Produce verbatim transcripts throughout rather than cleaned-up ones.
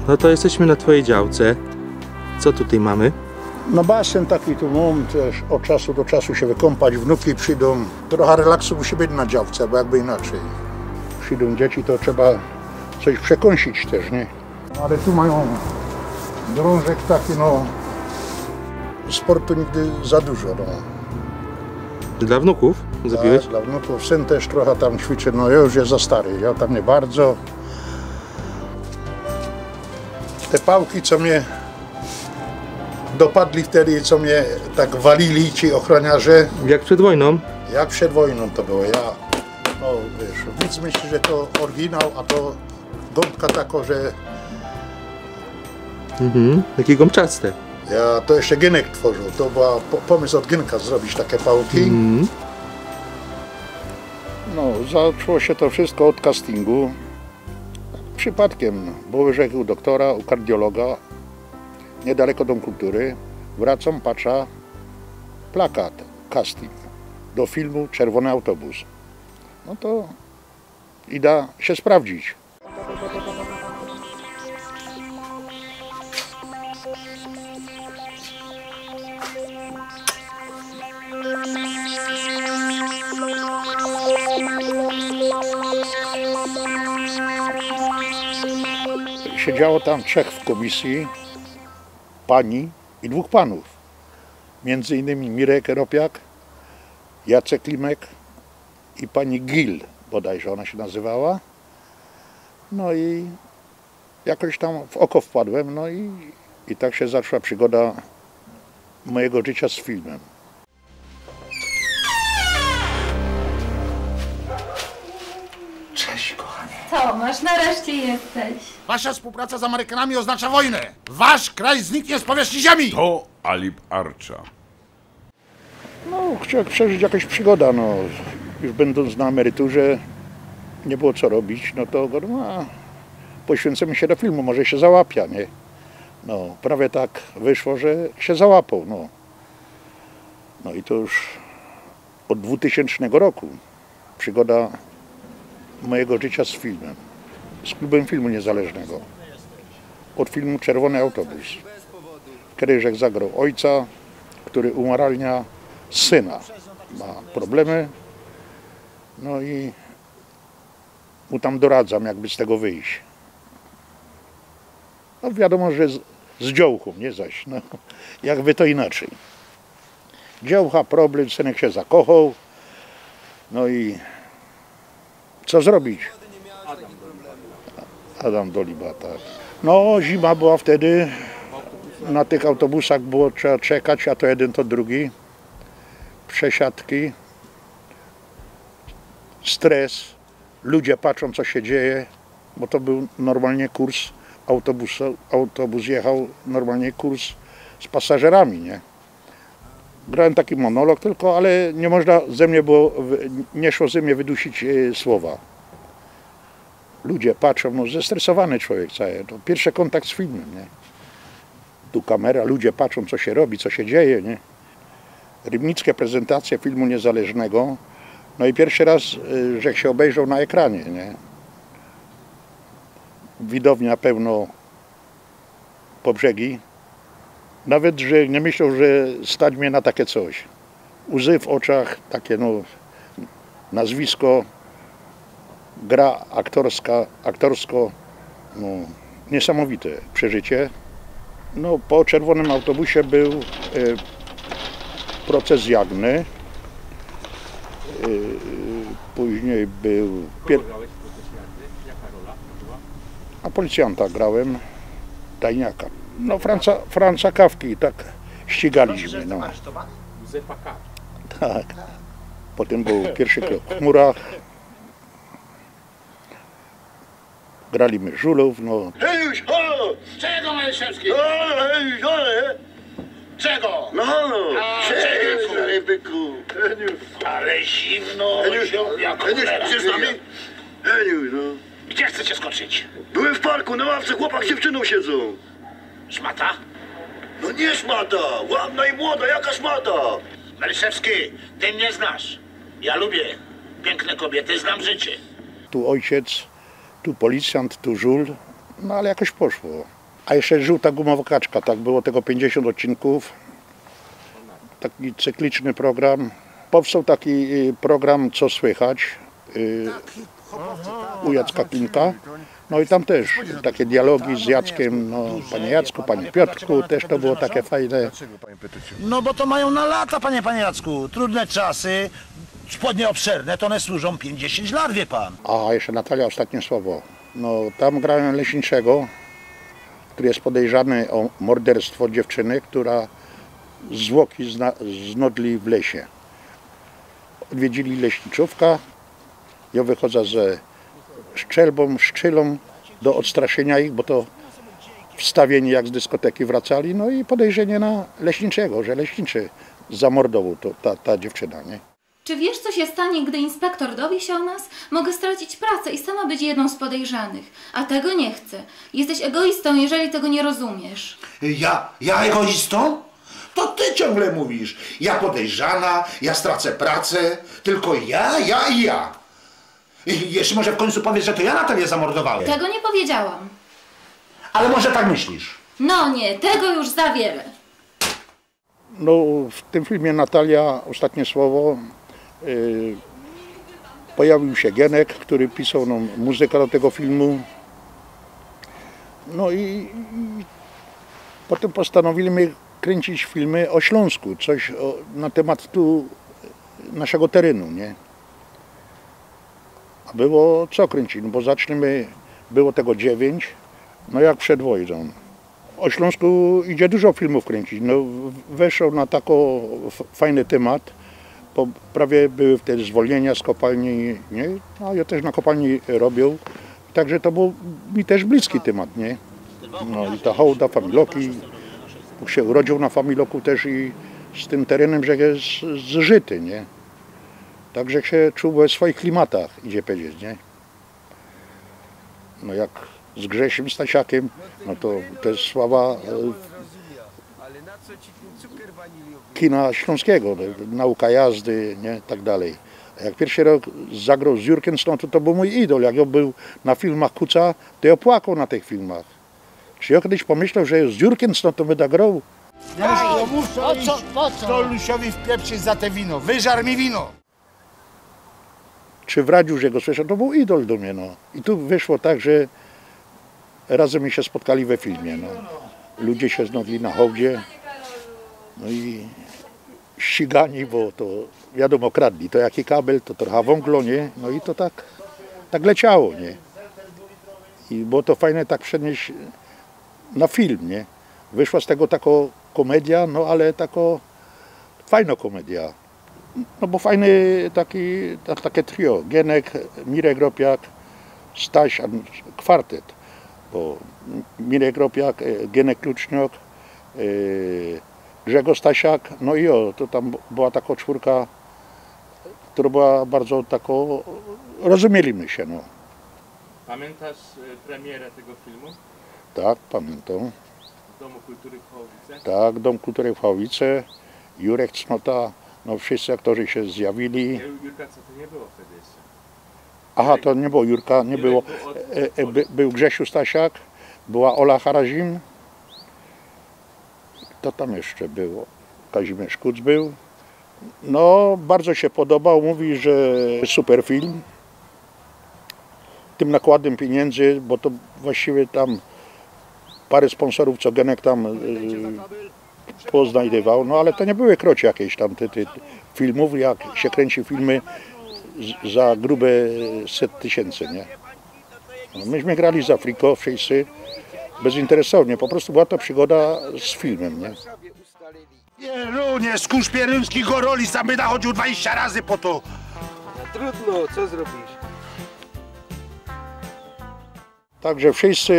No to jesteśmy na twojej działce. Co tutaj mamy? No basen taki tu mam, też od czasu do czasu się wykąpać, wnuki przyjdą. Trochę relaksu musi być na działce, bo jakby inaczej. Przyjdą dzieci, to trzeba coś przekąsić też, nie? Ale tu mają drążek taki, no, sportu nigdy za dużo, no. Dla wnuków zrobiłeś? Tak, dla wnuków. Syn też trochę tam ćwiczy, no ja już jest za stary, ja tam nie bardzo. Te pałki, co mnie dopadli wtedy, co mnie tak walili ci ochroniarze. Jak przed wojną? Jak przed wojną to było, ja. No wiesz, widz myśli, że to oryginał, a to gąbka taka, że... Mhm, takie gąbczaste. Ja to jeszcze Gynek tworzył, to był po, pomysł od Gynka zrobić takie pałki. Mhm. No, zaczęło się to wszystko od castingu. Przypadkiem, bo wyrzekł doktora u kardiologa, niedaleko Dom Kultury. Wracam, patrzę, plakat, casting do filmu Czerwony Autobus. No to idę się sprawdzić. Siedziało tam trzech w komisji, pani i dwóch panów. Między innymi Mirek Ropiak, Jacek Klimek i pani Gil, bodajże ona się nazywała. No i jakoś tam w oko wpadłem, no i, i tak się zaczęła przygoda mojego życia z filmem. Cześć, kochanie. Tomasz, nareszcie jesteś. Wasza współpraca z Amerykanami oznacza wojnę. Wasz kraj zniknie z powierzchni ziemi. To Alib Arcza. No, chciałem przeżyć jakąś przygoda, no. Już będąc na emeryturze, nie było co robić, no to gadam, a, poświęcę się do filmu, może się załapie, nie? No, prawie tak wyszło, że się załapał, no. No i to już od dwutysięcznego roku. Przygoda mojego życia z filmem, z klubem filmu niezależnego. Od filmu Czerwony Autobus. Wtedy żech zagrał ojca, który umoralnia syna. Ma problemy. No i mu tam doradzam, jakby z tego wyjść. No wiadomo, że z, z dziołchą, nie zaś, no, jakby to inaczej. Dziołcha, problem, synek się zakochał. No i co zrobić? Adam Doliba, tak. No, zima była wtedy, na tych autobusach było, trzeba czekać, a to jeden, to drugi. Przesiadki, stres, ludzie patrzą, co się dzieje, bo to był normalnie kurs autobusu, autobus jechał normalnie kurs z pasażerami, nie? Grałem taki monolog tylko, ale nie można ze mnie było, wy-, nie szło ze mnie wydusić, e, słowa. Ludzie patrzą, no, zestresowany człowiek cały, to pierwszy kontakt z filmem, nie? Tu kamera, ludzie patrzą, co się robi, co się dzieje, nie? Rybnickie prezentacje filmu niezależnego. No i pierwszy raz, y, żech się obejrzał na ekranie, nie? Widownia pełno po brzegi. Nawet, że nie myślał, że stać mnie na takie coś. Łzy w oczach, takie, no, nazwisko, gra aktorska, aktorsko, no, niesamowite przeżycie. No, po Czerwonym Autobusie był, e, Proces Jagny. E, później był pier-, a policjanta grałem, tajniaka. No, Franca, Franca Kafki, tak ścigaliśmy, no. Józefa K. Tak. Potem był Pierwszy krok w chmurach. Graliśmy Żulów, no. Hej, już, halo! Czego, Maliszewski? Halo, hej, już, halo, nie? Czego? No halo! A, cześć, Janku. Hej, byku. Ale zimno, Hej, już, zimno, jak Hej, już, cholera. Idziesz z nami? Hej, już, no. Gdzie chcecie skoczyć? Byłem w parku, na ławce chłopak z dziewczyną siedzą. Szmata? No nie szmata, ładna i młoda, jaka szmata? Maliszewski, ty mnie znasz. Ja lubię piękne kobiety, znam życie. Tu ojciec, tu policjant, tu żul. No ale jakoś poszło. A jeszcze „Żōłta gumowa kaczka”, tak było tego pięćdziesiōnt ôdcinków. Taki cykliczny program. Powstoł taki, y, program „Co słychać”, y, u Jacka Klimka. No i tam też takie dialogi z Jackiem, no, „Panie Jacku, panie Piotrku”, też to było takie fajne. No bo to mają na lata, panie, panie Jacku, trudne czasy, spodnie obszerne, to one służą pięćdziesiąt lat, wie pan. A jeszcze Natalia, ostatnie słowo. No, tam grałem leśniczego, który jest podejrzany o morderstwo dziewczyny, która zwłoki zna-, znodli w lesie. Odwiedzili leśniczówka, ja wychodzę ze strzelbą, szczylą do odstraszenia ich, bo to wstawieni jak z dyskoteki wracali, no i podejrzenie na leśniczego, że leśniczy zamordował to, ta, ta dziewczyna, nie? Czy wiesz, co się stanie, gdy inspektor dowie się o nas? Mogę stracić pracę i sama być jedną z podejrzanych. A tego nie chcę. Jesteś egoistą, jeżeli tego nie rozumiesz. Ja, ja egoistą? To ty ciągle mówisz: „Ja podejrzana, ja stracę pracę”. Tylko ja, ja i ja. I jeszcze może w końcu powiesz, że to ja Natalię zamordowałem. Tego nie powiedziałam. Ale może tak myślisz? No nie, tego już za wiele. No, w tym filmie „Natalia, ostatnie słowo”, y, pojawił się Genek, który pisał, no, muzykę do tego filmu. No i, i potem postanowiliśmy kręcić filmy o Śląsku, coś o, na temat tu naszego terenu, nie? A było co kręcić, no bo zaczniemy, było tego dziewięć, no jak przed wojną. O Śląsku idzie dużo filmów kręcić. No, w-, weszło na tako f-, fajny temat, bo prawie były wtedy zwolnienia z kopalni, nie? A ja też na kopalni robił. Także to był mi też bliski temat, nie? No i ta hołda, familoki. Bōł się urodził na familoku też i z tym terenem, że jest zżyty, nie? Także się czuł we swoich klimatach, idzie powiedzieć, nie? No jak z Grzesiem Stasiakiem, no to, to jest sława, e, kina śląskiego, no, „Nauka jazdy”, nie? Tak dalej. A jak pierwszy rok zagrał z Jurkiem Snotą, to, to był mój idol. Jak ja był na filmach Kuca, to ja płakał na tych filmach. Czy ja kiedyś pomyślał, że z Jurkiem Snotą będę grał? Ja już, ja muszę iść Stolnusiowi wpieprzyć za te wino. Wyżar mi wino! Czy w radiu, że go słyszał, to był idol do mnie, no. I tu wyszło tak, że razem my się spotkali we filmie, no. Ludzie się znowili na hołdzie, no i ścigani, bo to wiadomo, kradli. To jaki kabel, to trochę wąglo, nie? No i to tak, tak leciało, nie? I było to fajne tak przenieść na film, nie? Wyszła z tego tako komedia, no ale tako fajna komedia. No bo fajny taki, ta-, takie trio. Genek, Mirek Ropiak, Staś, a, kwartet. Bo Mirek Ropiak, e, Genek Kluczniok, e, Grzegorz Stasiak, no i o, to tam b-, była taka czwórka, która była bardzo tako, rozumieliśmy się, no. Pamiętasz, e, premierę tego filmu? Tak, pamiętam. W Domu Kultury w Hołowice? Tak, Dom Kultury w Hołowice, Jurek Cnota, no wszyscy aktorzy się zjawili. Ju-, Jurka Cnoty nie było wtedy jeszcze. Aha, to nie było Jurka, nie było. Jurek był od, e, e, by-, był Grzesiu Stasiak, była Ola Harazim. To tam jeszcze było. Kazimierz Kuc był. No, bardzo się podobał, mówi, że super film. Tym nakładem pieniędzy, bo to właściwie tam parę sponsorów, co Genek tam, y, poznajdywał, no ale to nie były krocie jakieś tam te, te filmów, jak się kręci filmy z, za grube set tysięcy, nie? No, myśmy grali za friko wszyscy, bezinteresownie, po prostu była to przygoda z filmem, nie? Pierunie, skórz pieruński, goroli, sam by nachodził dwadzieścia razy po to. No trudno, co zrobisz? Także wszyscy,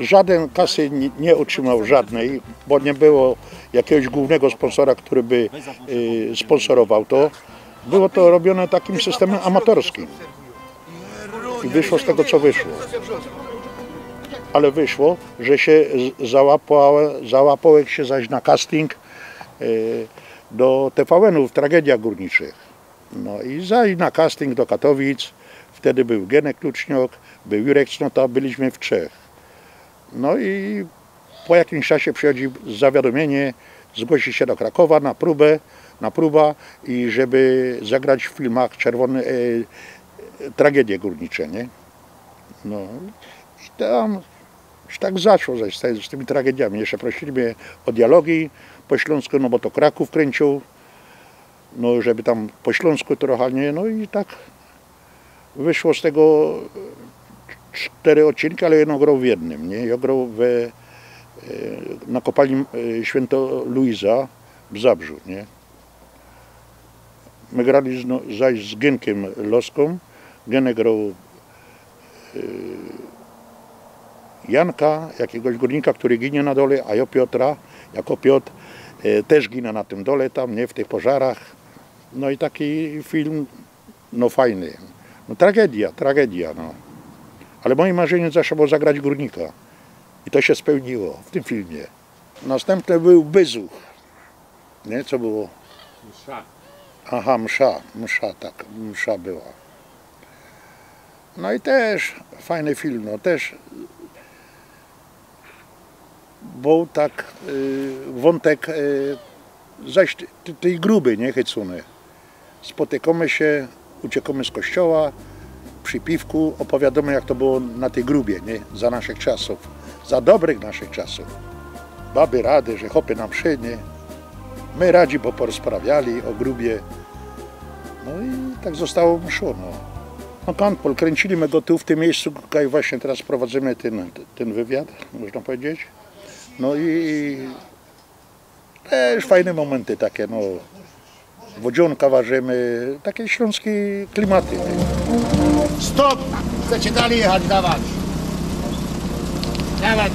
y, żaden kasy nie, nie otrzymał żadnej, bo nie było jakiegoś głównego sponsora, który by, y, sponsorował to. Było to robione takim systemem amatorskim. I wyszło z tego, co wyszło. Ale wyszło, że się z-, załapała-, załapałeś się zaś na casting, y, do T V N-u w Tragediach Górniczych. No i zaś na casting do Katowic. Wtedy był Genek Kluczniok, był Jurek Cnota, byliśmy w trzech. No i po jakimś czasie przychodzi zawiadomienie, zgłosić się do Krakowa na próbę, na próba i żeby zagrać w filmach Czerwony, e, Tragedie Górnicze, nie? No i tam się tak zaczło zaś z, z tymi tragediami. Jeszcze prosili mnie o dialogi po śląsku, no bo to Kraków kręcił, no żeby tam po śląsku trochę, nie? No i tak wyszło z tego cztery odcinki, ale jedno grał w jednym, nie? Ja grał we, e, na kopalni, e, Święto Luiza w Zabrzu, nie? My grali z, no, zaś z Gynkiem Loską. Gynek grał, e, Janka, jakiegoś górnika, który ginie na dole, a ja Piotra, jako Piotr, e, też ginę na tym dole tam, nie? W tych pożarach. No i taki film, no, fajny. No, tragedia, tragedia, no. Ale moje marzenie zawsze było zagrać górnika. I to się spełniło w tym filmie. Następny był Byzuch. Nie? Co było? Msza. Aha, msza, msza, tak, msza była. No i też fajny film, no, też był tak, y, wątek, y, zaś ty-, tej grupy, nie, chycony. Spotykamy się, uciekamy z kościoła, przy piwku opowiadamy, jak to było na tej grupie, nie? Za naszych czasów, za dobrych naszych czasów. Baby rady, że chłopy nam szli, nie? My radzi, bo porozprawiali o grupie. No i tak zostało, szło, no. No, Pan Pol, kręcili my go tu, w tym miejscu, tutaj właśnie teraz prowadzimy ten, ten wywiad, można powiedzieć. No i, i też fajne momenty takie, no. Wodzionka warzymy, takie śląskie klimaty, nie? Stop! Chcecie dalej jechać? Dawać. Dawać.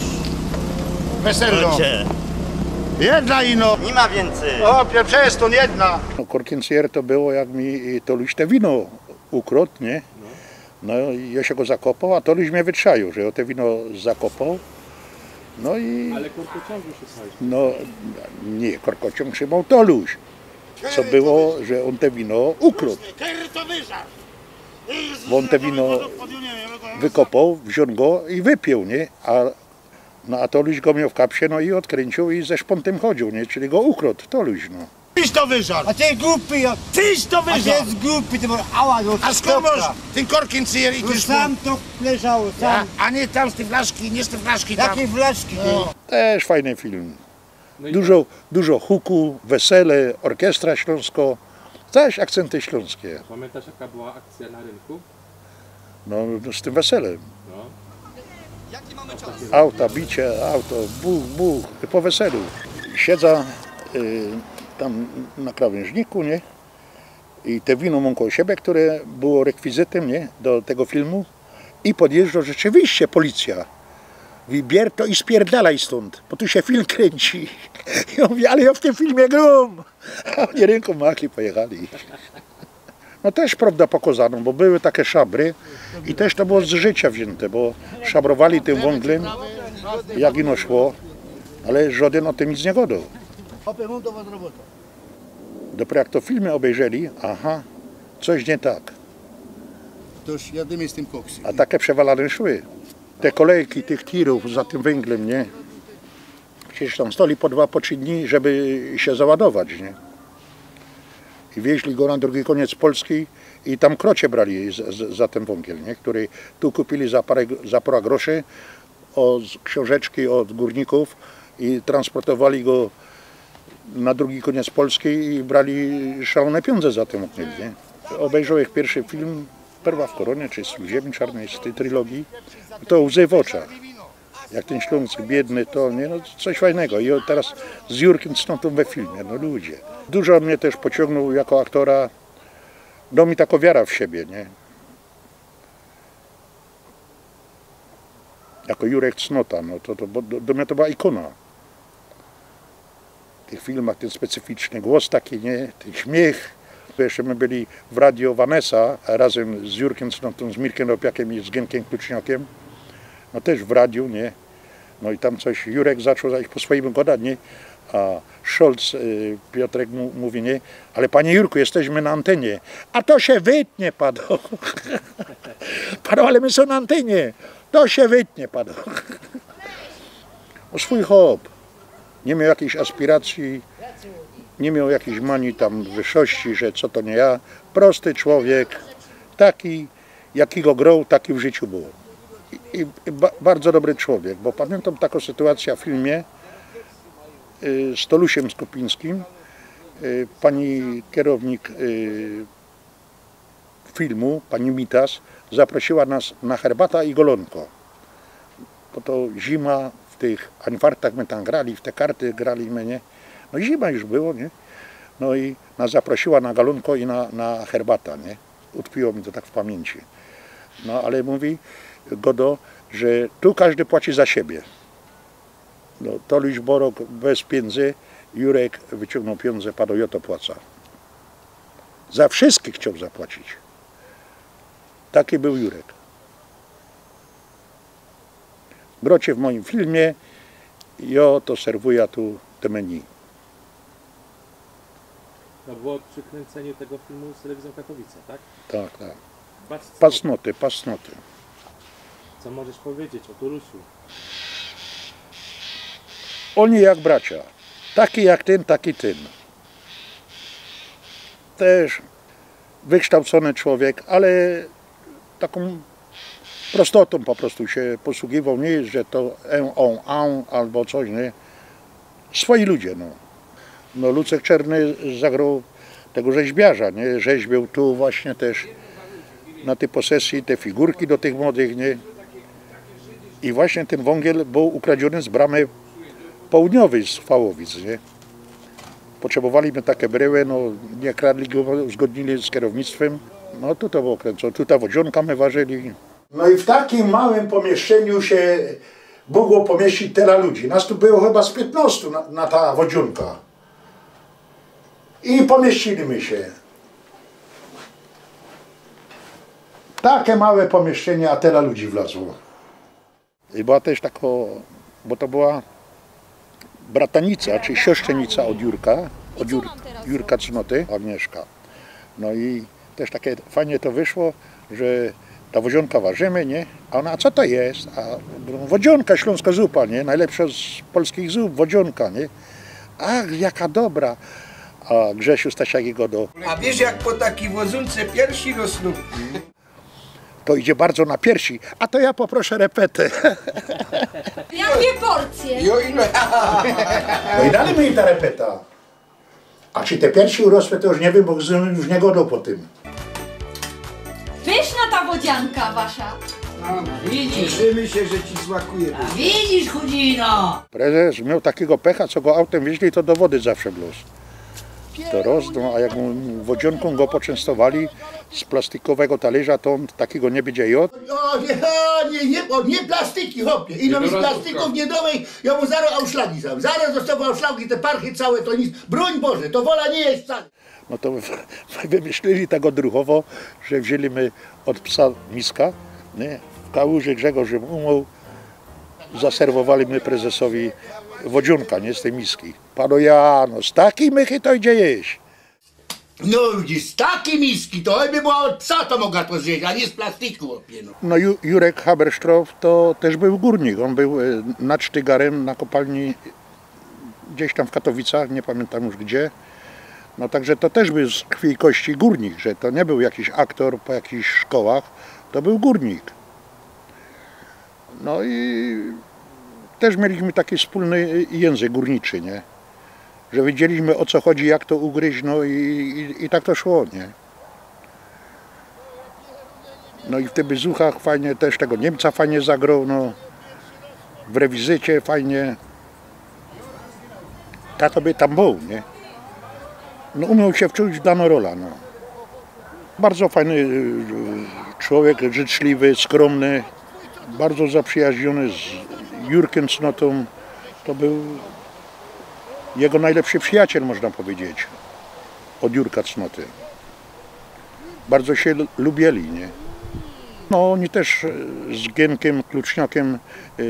Weselno. Kończę. Jedna ino. Nie ma więcej. O, pie-, przez to jedna. No, korkincjer to było, jak mi, y, Toluś te wino ukradł, nie? No i ja się go zakopał, a Toluś mnie wytrzaił, że ja te wino zakopał. No i... Ale korkociągu szukałeś? No, nie, korkociąg trzymał Toluś. Co było, że on te wino ukradł. Bo on te wino wykopał, wziął go i wypił, nie? A, no, a Toluś go miał w kapsie, no i odkręcił i ze szpątem chodził, nie? Czyli go ukradł Toluś, no. Tyś to wyżarł! A ty głupi, ja. Tyś to wyżarł! A ty jest głupi, ty masz, ała, no. A skąd masz ten korkincjer i... No, sam to leżało, sam. A nie tam z tej flaszki, nie z tej flaszki tam. Jakiej flaszki, ty? No. Też fajny film. No i dużo, dużo huku, wesele, orkiestra śląsko, zaś akcenty śląskie. Pamiętasz, jaka była akcja na rynku? No, z tym weselem. No. Auta, bicie, auto, buch, buch, po weselu. Siedzę, y, tam na krawężniku, nie? I te wino mam koło siebie, które było rekwizytem, nie? Do tego filmu. I podjeżdża rzeczywiście policja. Mówi: „Bier to i spierdalaj stąd, bo tu się film kręci”. Ja mówię: „Ale ja w tym filmie gram”. A oni ręką machli, pojechali. No, też prawda pokazano, bo były takie szabry i też to było z życia wzięte, bo szabrowali tym węglem, jak ino szło, ale żaden o tym nic nie gadał. Chłopie, mam do was robotę. Dopiero jak to filmy obejrzeli, aha, coś nie tak. To już jadymy z tym koksem. A takie przewalane szły. Te kolejki tych tirów za tym węglem, nie? Przecież tam stali po dwa, po trzy dni, żeby się załadować, nie? I wieźli go na drugi koniec Polski i tam krocie brali z, z, za ten węgiel, nie? Który tu kupili za parę, za parę groszy od książeczki, od górników i transportowali go na drugi koniec Polski i brali szalone pieniądze za ten węgiel, nie? Obejrzałem ich pierwszy film, Perła w koronie, czy Sól ziemi czarnej z tej trylogii. To łzy w oczach. Jak ten Śląsk biedny, to, nie, no, coś fajnego. I teraz z Jurkiem Cnotą we filmie, no ludzie. Dużo mnie też pociągnął jako aktora. Dał mi taką wiarę w siebie, nie? Jako Jurek Cnota, no to, to, bo do, do mnie to była ikona. W tych filmach ten specyficzny głos taki, nie? Ten śmiech. To jeszcze my byli w Radio Vanessa razem z Jurkiem Cnotą, z Mirkiem Ropiakiem i z Gynkiem Kluczniakiem. No, też w radiu, nie? No i tam coś Jurek zaczął zaś po swojemu gadać, nie? A Scholz, y, Piotrek mu, mówi, nie? „Ale, panie Jurku, jesteśmy na antenie”. „A to się wytnie”, padło. Padło: „Ale my są na antenie”. „To się wytnie”, padło. Swōj chop. Niy mioł jakijś aspiracyje, niy mioł jakijś manii tam wyższości, że co to niy ja. Prosty człowiek, taki, jakigo groł, taki w życiu bōł. I, i ba, bardzo dobry człowiek, bo pamiyntōm takõ sytuacyjõ w filmie, y, z Tolusiem Skopińskim, y, pani kierownik, y, filmu, pani Mitas, zaprosyła nas na herbata i golōnko. Bo to zima, w tych Anfartach my tam grali, w te karty grali my, niy? No zima już było, niy? No i nas zaprosyła na golōnko i na, na herbata, niy? Utkwiło mi to tak w pamiyńci. No ale mōwi Godo, że tu kożdy płaci za siebie. No, Toluś Borok bez piyndzy, Jurek wyciōngnōł piyndze, padoł: „Jŏ to płaca”. Za wszyskich chcioł zapłacić. Taki bōł Jurek. Grocie w mojim filmie, jŏ to serwujã tu te menu. To było przy kręceniu tego filmu z telewizją Katowice, tak? Tak, tak. Patrzcie, Pasnoty, pasnoty. Co możesz powiedzieć o Tulusiu? Ôni jak bracia. Taki jak tyn, taki tyn. Tyż wykształcony człowiek, ale takōm prostotōm po prostu sie posługiwoł, niy, że to e, on, on albo coś, niy. Swoi ludzie, no. No, Lucek Czerny zagroł tego rzeźbiarza, niy? Rzeźbiōł tu właśnie tyż na tyj posesji te figurki do tych młodych, niy? I właśnie tyn wōngiel bōł ukradziōny z bramy południowyj z Fałowic, niy? Potrzebowali my take bryły, no, niy kradli go, uzgodnili z kierownictwym. No, tu to było kręcōne, tu ta wodziōnka my warzyli. No i w takim małym pomieszczeniu się mogło pomieścić tyle ludzi. Nas tu było chyba z piętnastu na, na ta wodziōnka. I pomieścili my się. Takie małe pomieszczenie, a tyle ludzi wlazło. I była też taka, bo to była bratanica, czyli siostrzenica od Jurka, od Jur, Jurka Cnoty, Agnieszka. No i też takie fajnie to wyszło, że ta wodziōnka warzymy, niy? A ona: „A co to jest?” A mówię: „Wodziōnka, ślōnsko zupa, niy? Najlepsza z polskich zup, wodziōnka, niy?” „Ach, jaka dobra.” A Grzesiu Stasiak godo: „A wiysz, jak po takij wodzōnce piersi rosnōm?” „To idzie bardzo na piersi.” „A to ja poproszę repetę.” Jakie porcje? No i dali my im ta repeta. A czy te piersi urosły, to już niy wiym, bo Grzesiu już niy godo po tym. Pyszna ta wodzianka wasza. Cieszymy się, że ci smakuje. Widzisz, chudzino! Prezes mioł takigo pecha, co go autym wieźli, to do wody zawsze wlōz. To roz, no, a jak mu wodziōnkōm go poczynstowali z plastikowego talerza, to ôn takigo niy bydzie jŏdł. O, niy, o, niy, niy, o, niy plastiki, chopie. Ino mi z plastików niy dowej, jŏ mu zarŏz auszlagi sam. Zarŏz dostała auszlagi, te parchy całe, to nic. Broń Boże, to wola niy jeść wcale. No to wymyślili tak odruchowo, że wziyni my ôd psa miska, niy? W kałuży Grzegorz im umył, zaserwowali my prezesowi wodziōnka, niy? Z tyj miski. „Panie Jano, z takij michy to idzie jeść.” No widzisz, z takij miski, to choćby była ôd psa, to moga to zjeść, a niy z plastiku, chopie, no. No Ju, Jurek Haberstroff to też bōł gōrnik, ôn bōł, e, nadsztygarym na kopalni gdzieś tam w Katowicach, niy pamiyntōm już gdzie. No także to też bōł z krwi i kości gōrnik, że to niy bōł jakiś aktor po jakichś szkołach, to bōł gōrnik. No i też mieliśmy taki wspólny jynzyk gōrniczy, niy? Że wiedzieliśmy, ô co chodzi, jak to ugryźć, no i, i, i tak to szło, niy? No i w tych Bezuchach fajnie, też tego Niymca fajnie zagroł, no. W Rewizycie fajnie. Tak to by tam bōł, niy? No, umioł sie wczuć w danõ rolã, no. Bardzo fajny, e, człowiek, życzliwy, skrōmny, bardzo zaprzyjaźniōny z Jurkym Cnotōm. To bōł jego nojlepszy przijaciyl, można powiedzieć, ôd Jurka Cnoty. Bardzo sie lu-, lubiyli, niy? No, ôni też, e, z Gienkym Kluczniokym, e,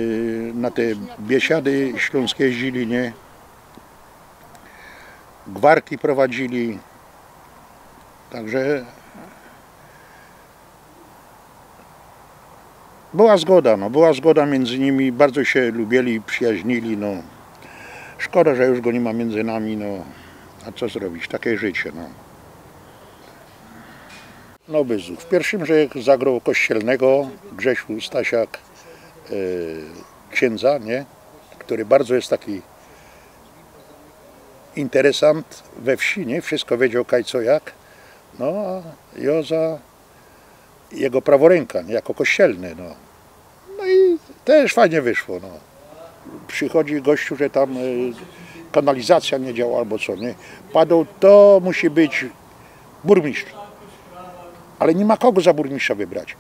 na te biesiady ślōnskie jeździli, niy? Gwarki prowadzili. Także Była zgoda, no, była zgoda między nimi, bardzo się lubili, przyjaźnili, no. Szkoda, że już go nie ma między nami, no. A co zrobić, takie życie, no. No, Byzuch. W pierwszym rzędzie zagrał Kościelnego, Grzesiu Stasiak, e, księdza, nie? Który bardzo jest taki interesant we wsi, nie? Wszystko wiedział kaj co jak. No, a Joza, jego prawą ręką, nie? Jako kościelny, no. No i też fajnie wyszło, no. Przychodzi gościu, że tam, e, kanalizacja nie działa albo co, nie? Padło, to musi być burmistrz. Ale nie ma kogo za burmistrza wybrać.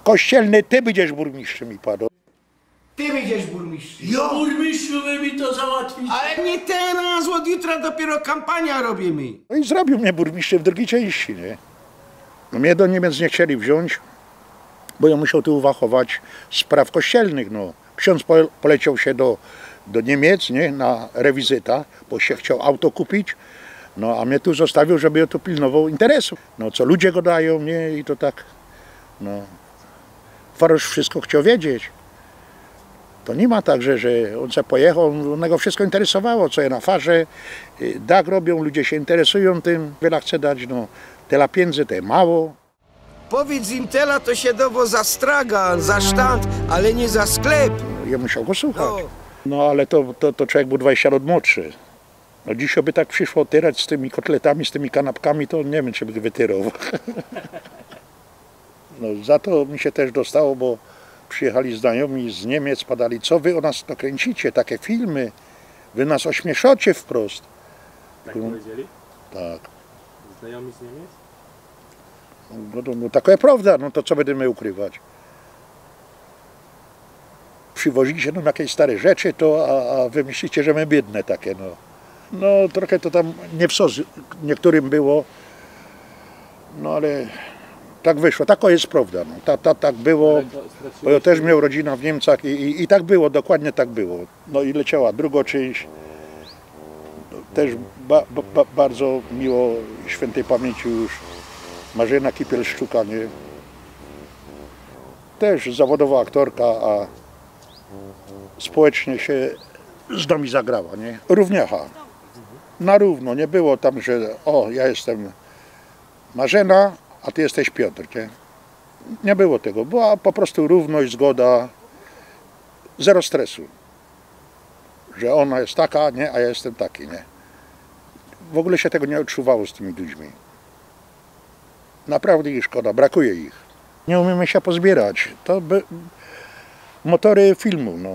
Kościelny, ty będziesz burmistrzem, i padło. Ty będziesz burmistrzem. Jo, burmistrzu, wy mi to załatwicie. Ale nie teraz, od jutra dopiero kampanię robimy. No i zrobił mnie burmistrzem w drugiej części, nie? No, mnie do Niemiec nie chcieli wziąć, bo ja musiał tu uwachować spraw kościelnych, no. Ksiądz po-, poleciał się do, do Niemiec, nie? Na rewizyta, bo się chciał auto kupić, no, a mnie tu zostawił, żeby ja tu pilnował interesu. No, co ludzie gadają, nie? I to tak, no. Farosz wszystko chciał wiedzieć. To nie ma tak, że, że on se pojechał, on, onego wszystko interesowało, co je na farze, y, dach robią, ludzie się interesują tym, wiele chce dać, no, tela pieniędzy, to je mało. Powiedz im, tela to się dało za stragan, za sztand, ale nie za sklep. Ja musiał go słuchać. No. No, ale to, to, to człowiek był dwadzieścia lat młodszy. No, dzisiaj by tak przyszło tyrać z tymi kotletami, z tymi kanapkami, to nie wiem, czy by wytyrował. No, za to mi się też dostało, bo przyjechali znajomi z Niemiec, padali: „Co wy o nas to kręcicie, takie filmy? Wy nas ośmieszacie wprost”. Tak powiedzieli? Tak. Znajomi z Niemiec? No, no, no, taka jest prawda, no to co będziemy ukrywać? Przywozicie nam jakieś stare rzeczy, to, a, a wy myślicie, że my biedne takie, no. No, trochę to tam nie w sos niektórym było, no ale tak wyszło, taka jest prawda, no. Ta, ta, tak było, bo ja też miał rodzinę w Niemcach i, i, i tak było, dokładnie tak było. No i leciała druga część, też ba-, ba-, ba-, bardzo miło, świętej pamięci już, Marzena Kipiel-Szczuka, nie? Też zawodowa aktorka, a społecznie się z nami zagrała, nie? Równiacha. Na równo, nie było tam, że: „O, ja jestem Marzena, a ty jesteś Piotr”, nie? Nie było tego. Była po prostu równość, zgoda, zero stresu, że ona jest taka, nie, a ja jestem taki, nie? W ogóle się tego nie odczuwało z tymi ludźmi. Naprawdę ich szkoda, brakuje ich. Nie umiemy się pozbierać. To by... motory filmu, no.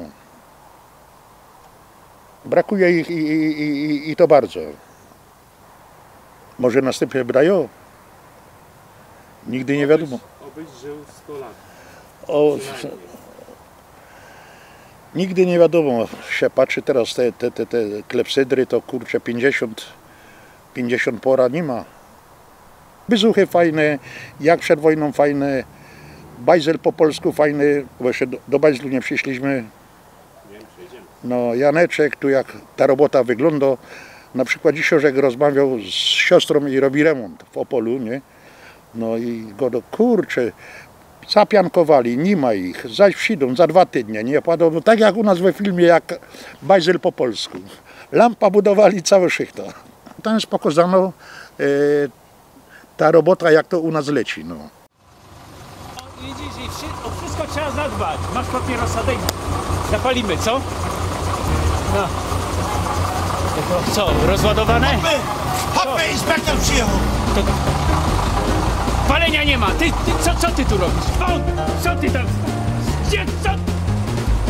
Brakuje ich i, i, i, i, i to bardzo. Może następnie wydają? Nigdy nie wiadomo. Obyś, obyś żył sto lat. O, przynajmniej. Nigdy nie wiadomo. Się patrzy teraz te, te, te, te klepsydry, to kurczę, pięćdziesiąt, pięćdziesiąt pora nie ma. Byzuchy fajne, jak przed wojną fajne, bajzel po polsku fajny, bo jeszcze do, do bajzlu nie przyszliśmy. No, Janeczek, tu jak ta robota wygląda, na przykład dzisiaj, jak rozmawiał z siostrą i robi remont w Opolu, nie? No i go do, kurczę, zapiankowali, nie ma ich, zaś przyjdą za dwa tygodnie, nie? Padło, no tak jak u nas we filmie, jak bajzel po polsku. Lampa budowali, całe szychta. Tam jest pokazano, e, ta robota, jak to u nas leci, no. Widzisz, i wszy-, o wszystko trzeba zadbać. Masz papierosa, daj. Zapalimy, co? No. To co, rozładowane? Hopy! Hopy, inspektor przyjechał! To... Palenia nie ma. Ty, ty, co, co ty tu robisz? O, co ty tam? Gdzie, co?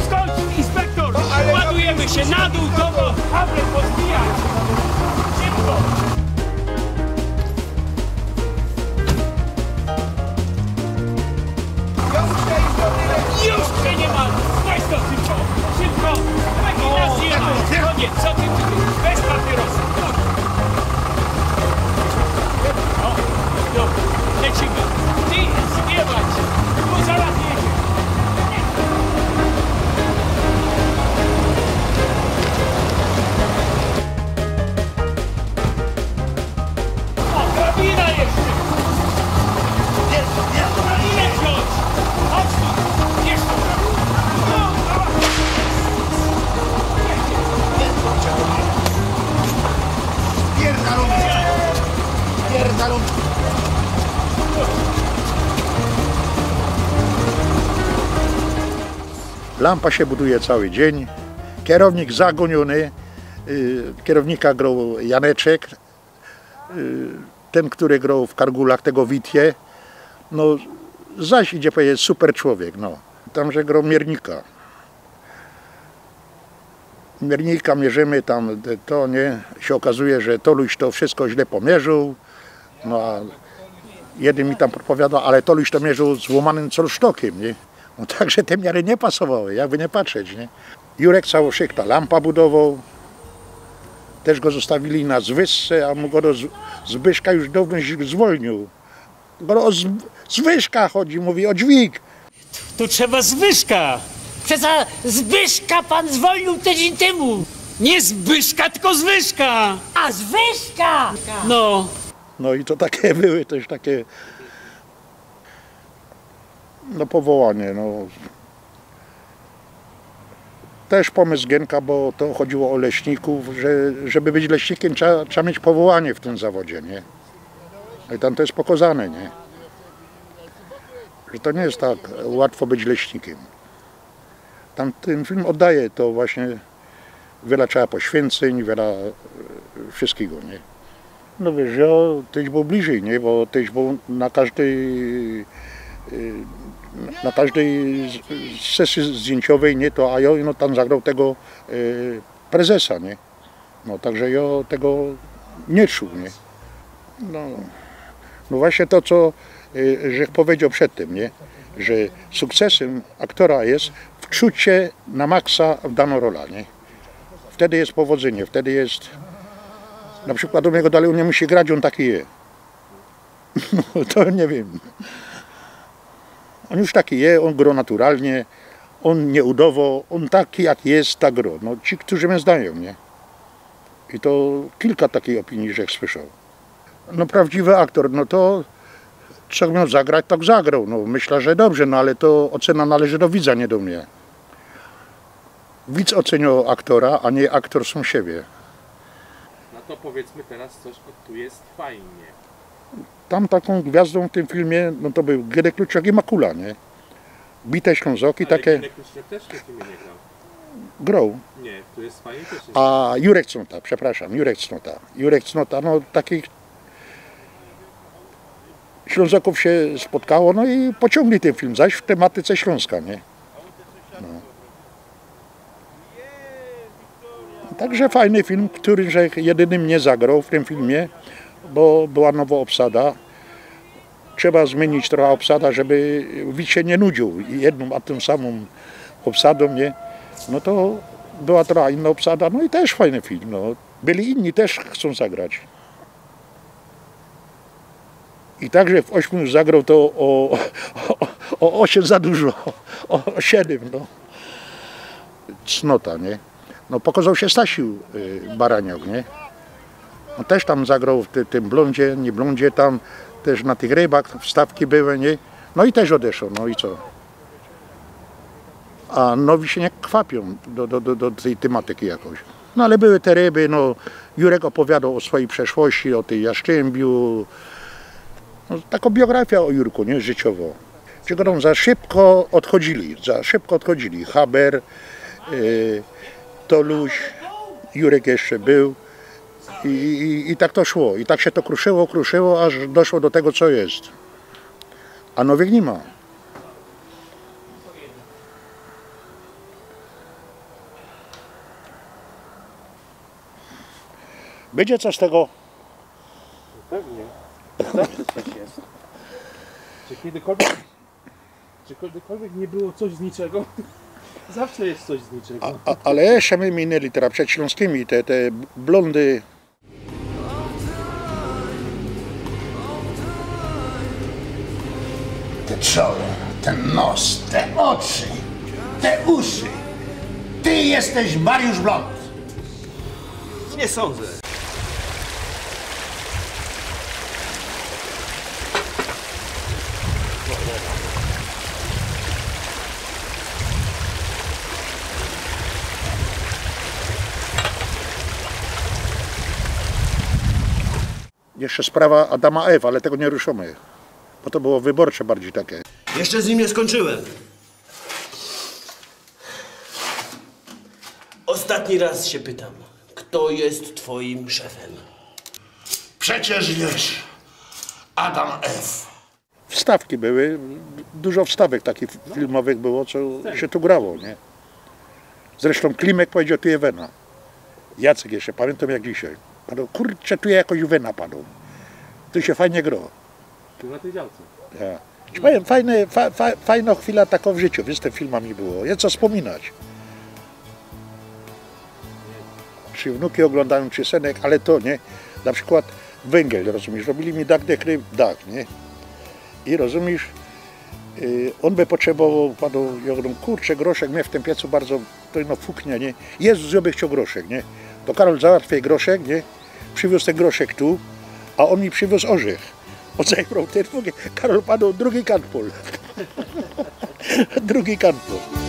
Skąd, inspektor? No, ale... Ładujemy się na dół, do go, aby pozbijać. Szybko. Już cię nie ma! Weź to szybko! Szybko! Taki nas nie ma! Koniec! Co ty, ty, ty? Bez papierosa! O, dobra, lecimy! Ty, zbiewaj się! Bo zaraz jedzie! Lampa sie buduje cały dziyń. Kierownik zagōniōny. Y, kierownika groł Janeczek. Y, tyn, kery groł w Kargulach, tego Witie. No, zaś idzie pedzieć super człowiek, no. Tam, że groł miernika. Miernika mierzymy tam, to niy, sie ôkazuje, że Toluś to wszysko źle pomierziōł. No a jedyn mi tam podpowiadŏ, ale Toluś to mierziōł złōmanym colsztokiym, niy? No tak że te miary niy pasowały, jakby niy patrzeć, niy? Jurek cało szychta lampa budowoł. Też go zostawiyli na zwyżce, a mu go do Z-, Zbyszka już downo zwolniōł. Go o Z-, Zwyżka chodzi, mōwi, o dźwig. Tu trzeba Zbyszka. Przeca Zbyszka pan zwolnił tydzień temu. Nie Zbyszka, tylko Zwyżka. A, Zwyżka! No. No i to takie były też takie, no, powołanie, no. Też pomysł Gienka, bo to chodziło o leśników, że żeby być leśnikiem, trzeba, trzeba mieć powołanie w tym zawodzie, niy? No i tam to jest pokazane, niy? Że to niy jest tak łatwo być leśnikiem. Tam tyn film ôddaje to właśnie, wiela trzeba poświyncyń, wiela, e, wszyskigo, niy? No wiysz, jo tyś bōł bliżyj, niy? Bo tyś bōł na kożdyj, e, na kożdyj z-, sesji zdjynciowyj, niy? To, a jo, no, tam zagroł tego, e, prezesa, niy? No, tak że jo tego niy czuł, niy? No, no właśnie to, co, e, żech powiedzioł przed tym, niy? Że sukcesym aktora jest wczucie na maksa w danõ rolã, niy? Wtedy jest powodzynie, wtedy jest, na przykład u niego dalij ôn niy musi grać, ôn taki je. No, to niy wiym. Ôn już taki je, ôn groł naturalnie, ôn niy udowoł, ôn taki jak je, tak groł. No, ci, kerzy mie znajōm, niy? I to kilka takich ôpinij żech słyszoł. No, prawdziwy aktor, no to co mioł zagrać, tak zagroł. No, myśla, że dobrze, no ale to ôcyna należy do widza, niy do mie. Widz ôcyniŏ aktora, a niy aktor sōm siebie. No to powiedzmy teraz coś o Tu jest fajnie. Tam takōm gwiazdōm w tym filmie, no to bōł Gede Kluczak i Makula, niy? Bite Ślōnzoki. Ale takie. Gede Kluczak też w tym filmie nie grał. Groł. Nie, Tu jest fajnie też nie. A Jurek Cnota, przepraszam, Jurek Cnota. Jurek Cnota, no, takich Ślōnzokōw sie spotkało, no i pociōngli tyn film, zaś w tymatyce Ślōnska, niy? No. Tak że fajny film, kery żech jedynym niy zagroł w tym filmie, bo była nowo ôbsada. Trzeba zmiynić trocha ôbsada, żeby widz sie niy nudziōł jednōm a tōm samōm ôbsadōm, niy? No to była trocha inŏ ôbsada, no i też fajny film, no. Byli inni, też chcōm zagrać. I tak żech w ôśmiu zagroł to ô, ô, ô ôsiym za dużo. Ô, ô siedym, no. Cnota, niy? No, pokazoł sie Stasiu, y, Baraniok, niy? Ôn też tam zagroł w ty-, tym Blōndzie, niy Blōndzie, tam też na tych rybach wstawki były, niy? No i też ôdeszoł, no i co? A nowi sie niy kwapiōm do, do, do, do tyj tymatyki jakoś. No ale były te ryby, no, Jurek ôpowiadŏł ô swojij przeszłości, ô tyj Jastrzymbiu. No, takŏ biografijŏ ô Jurku, niy? Życiowŏ. Czego tam za szybko ôdchodzili, za szybko ôdchodzili. Haber, y, Toluś, Jurek jeszcze bōł. I, i, i tak to szło. I tak sie to kruszyło, kruszyło, aż doszło do tego, co je. A nowych niy ma. Bydzie co z tego? Pewnie. Zawsze coś jest. Czy kiedykolwiek, czy kiedykolwiek nie było coś z niczego? Zawsze jest coś z niczego. A, a, ale jeszcze my minęli teraz przed Ślōnskimi te, te Blōndy. Te czoło, ten nos, te ôczy, te uszy. Ty jesteś Mariusz Blōnd. Nie sądzę. Jeszcze sprawa Adama Ew, ale tego niy ruszōmy, bo to było wyborcze bardzij takie. Jeszcze z nim nie skończyłem. Ostatni raz się pytam, kto jest twoim szefem? Przecież wiesz, Adam F. Wstawki były, dużo wstawek takich filmowych było, co się tu grało, nie? Zresztą Klimek powiedział, tu je wena. Jacek jeszcze, pamiętam jak dzisiaj. Padał, kurczę, tu je jakoś wena padał. Tu się fajnie grało. Tu na tej działce. Ja. Ci powiem, fajne, fa, fa, fajna chwila taka w życiu, wiesz, z tymi filmami było. Je co wspominać. Czy wnuki oglądają, czy synek, ale to nie. Na przykład węgiel, rozumiesz, robili mi dach, dach, dach, nie? I rozumiesz, yy, on by potrzebował, padł, ja mówię, kurczę, groszek, mnie w tym piecu bardzo, to no fuknie, nie? Jezus, ja bych chciał groszek, nie? To Karol załatwił groszek, nie? Przywiózł ten groszek tu, a on mi przywiózł orzech. Odebrał ten, mówię, Karol, padł drugi kanpol. Drugi kanpol.